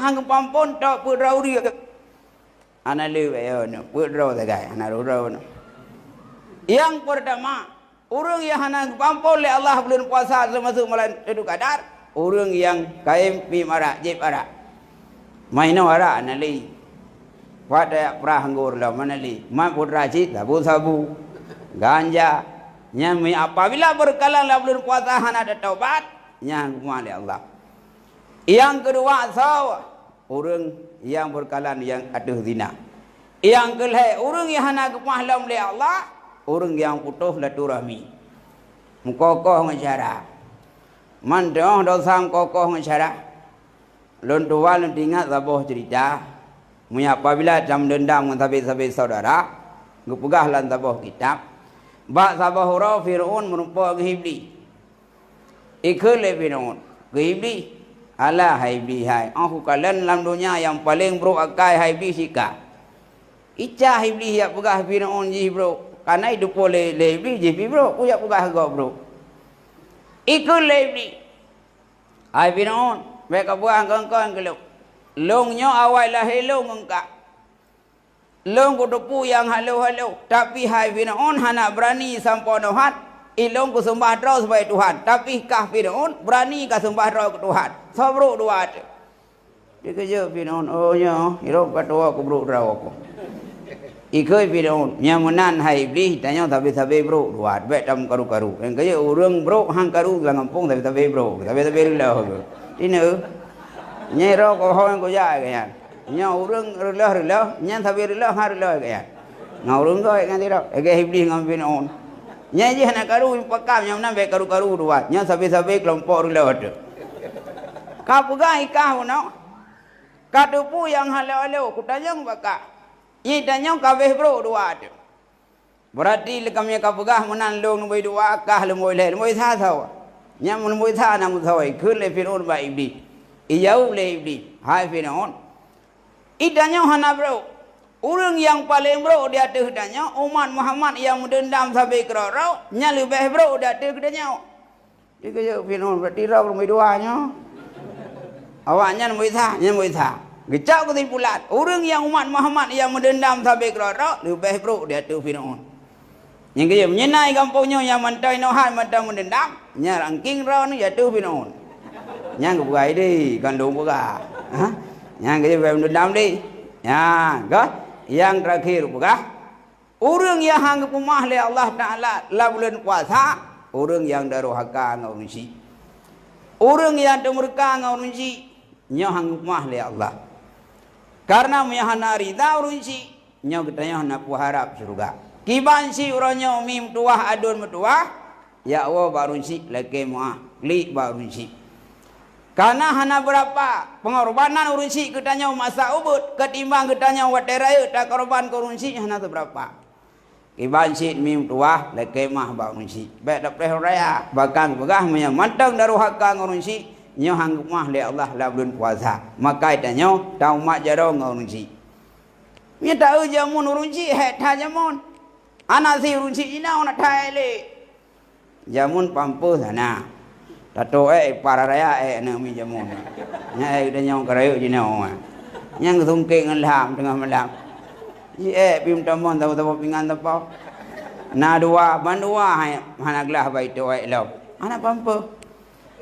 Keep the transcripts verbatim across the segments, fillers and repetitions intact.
Nyang geupampon tok peuet droe ureuëng. Hana le bak nyoe, peuet droe sagai, hana droe-droe nyoe. Nyang peurtama, ureuëng nyang hana geupampon lé Allah buleuen puasa teumasuk malam Lailatul Qadar, ureuëng nyang kayém pih arak, jieb arak. Mainoe arak hana le. Pat tajak prah anggô lom hana le. Mat putra cit sabu-sabu, ganja. Nyan mi apabila beureukalan lam buleuen puasa hana tatobat, nyan hana geupeugah lé Allah. Nyang keudua soe? Ureuëng nyang beureukalan nyang ateueh zina. Nyang keulhée, ureuëng nyang hana geupeugah lom lé Allah, ureuëng nyang putôh silaturahmi. Meukokoh ngon syara. Mantong dosa meukokoh ngon syara. Lôn tuwan lôn teuingat saboh ceurita, meunyoe apabila tameudendam ngon sabe-sabe syedara, geupeugah lam saboh kitab, bak saboh uroe Fir'aun meurumpok ngon Iblih. Ikheun lé Fir'aun keu Iblih, "Alah hai Iblih hai, óh kukalon lam donya nyang paleng brok akai hai Iblih sika." Icah Iblih jak peugah Fir'aun jih brok, kana jiteupeue lé, lé Iblih jih pih brok, peue jak peugah keu gob brok. Ikheun lé Iblih, "Hai Fir'aun, bék kapeugah keu engkau keu lôn. Lôn nyoe awai lahé lôn ngon kah. Lôn kuteupeue nyang halo-halo, tapi hai Fir'aun hana beurani sampoe nyoe hat, ilôn kuseumah droe sibagoe Tuhan, tapi kah Fir'aun beurani kaseumbah droe keu Tuhan. Soe brok dua teuh?" Dikeujeuet Fir'aun, "Oh nyoe, irok ka tuwoe keu brok droe kah." Ikheun Fir'aun, "Nyang meunan hai Iblih, tanyoe sabe-sabe brok dua, bék tameukaru-karu. Nyang keujeuet ureuëng brok han karu lam gampông sabe-sabe brok, sabe-sabe reuloh keuh." Tinoe, nyang irok keu ho nyang kujak keu nyan. Nyoe ureuëng reuloh-reuloh, nyan sabe reuloh han reuloh keu nyan. Ngon ureuëng gob nyan sidroe, lagée Iblih ngon Fir'aun. Nyan jih hana karu pakam, nyang meunan bék karu-karu dua, nyan sabe-sabe keulompok reuloh teuh. Ka peugah ikah bunoe, ka teupeue nyang halo-halo, kutanyong bak kah. Nyan tanyong ka béh brok dua teuh. Beurati lé kamoe ka peugah meunan lôn leubeh dua, kah leubeh lhée, leubeh sa soe. Nyan leubeh sa na meusoe, ikheun lé Fir'aun bak Iblih. Ijaweueb lé Iblih, "Hai Fir'aun, i tanyoe hana brok. Ureuëng nyang paleng brok di ateueh tanyoe, umat Muhammad nyang meudeundam sabe keudroe-droe, nyan leubeh brok di ateueh geutanyoe." Dikeujeuet Fir'aun, "Beurati droe leubeh dua nyoe. Awaknyan leubeh sa, nyan leubeh sa." Geucok keusimpulan, ureuëng nyang umat Muhammad nyang meudeundam sabe keudroe-droe leubeh brok di ateueh Fir'aun. Nyang keujeuet, meunyoe na i gampông nyoe nyang mantong inoe hai mantong meudeundam, nyan ranking droeneuh di ateueh Fir'aun. Nyan geupeugah ideh, kon lôn peugah. Ha? Nyan keujeuet bék meudeundam deh. Nyan, goh, nyang teurakhir peugah, ureuëng nyang han geupeumeu'ah lé Allah Taala lam buleuen puasa, ureuëng nyang daro haka ngon ureuëng syik. Ureuëng nyang teumeureuka ngon ureuëng syik, nyoe han geupeumeu'ah lé Allah. Kareuna meunyoe hana rida ureuëng syik, nyoe geutanyoe hana peuharab syeuruga. Kiban syik uroe nyoe mi meutuwah aduen meutuwah, jak woe bak ureuëng syik lakée meu'ah, klik bak ureuëng syik. Kareuna hana beurapa peungorbanan ureuëng syik geutanyoe masa ubeut, keutimbang geutanyoe watée rayeuk takorban keu ureuëng syik hana seubeurapa. Kiban syik mi meutuwah lakée meu'ah bak ureuëng syik. Bék tapreh raya, bahkan peugah meunyoe mantong daro haka ngon ureuëng syik, nyoe han geupeumeu'ah lé Allah lam buleuen puasa. Maka tanyoe taumat jaroe ngon ureuëng syik. Meunyoe taeu jameun ureuëng syik, hék that jameun. Hana sie ureuëng syik jinoe na that lé. Jameun pampeuh hana. Tato ék ipara raya ék aneuëk miet jameun. Nyan ék geutanyoe keurayeuk jinoe. Nyang geusungkek ngon lham teungoh malam. Ji ék pih meutamong saboh-saboh pingan sapoe. Na dua, ban dua hai hana glah bak ito ék lom. Hana pampeuh.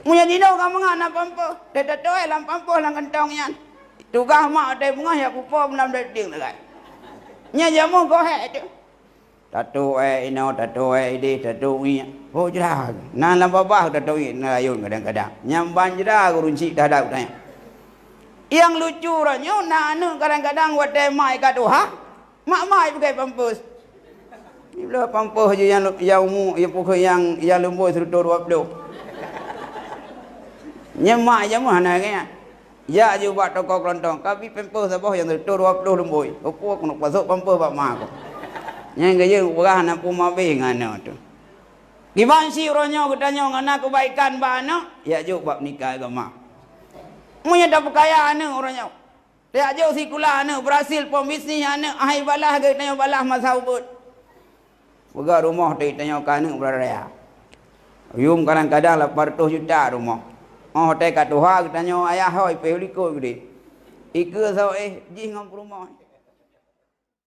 Meunyoe jinoe ka mangat na pampeuh, teuh tato ék lam pampeuh lam kantong nyan. Tugaih mak watée beungoh jak pupo meulam datieng sagai. Nyan jameun goh hék teuh. Tato ék inoe, tato ék ideh, tato iek. Ho jra. Na lam babah tato iek, na rayeun kadang-kadang. Nyang ban jra ureuëng syik teuhadab geutanyoe. Nyang lucu uroe nyoe na aneuëk kadang-kadang watée mak ka tuha, mak-mak peukai pampeuh. Nibloe pampeuh jih nyang, nyang umu, nyang pukon nyang, nyang lumboi sireutoh dua ploh. Nyan mak jameun hana ingat. Jak ju bak toko keulontong, ka bri pampeuh saboh nyang sireutoh dua ploh lumboi. Peue keuneuk pasok pampeuh bak ma kah. Nyan geuyue peugah na peue mabeh ngon aneuëk teuh. Kiban syik uroe nyoe geutanyoe ngon na keubaikan bak aneuëk, jak jok bak peunikah agama. Meunyoe tapeukaya aneuëk uroe nyoe, jak jok sikula aneuëk, beurhasil pom bisnis aneuëk, hai balah geutanyoe balah masa ubeut. Peugah rumoh teuh tanyoe keu aneuëk beuraya. Yum kadang-kadang lapan ratus juta rumoh. Óh watée ka tuha geutanyoe ayah hôi peuh likot geude. Ikeue saboh éh jih ngon peurumoh.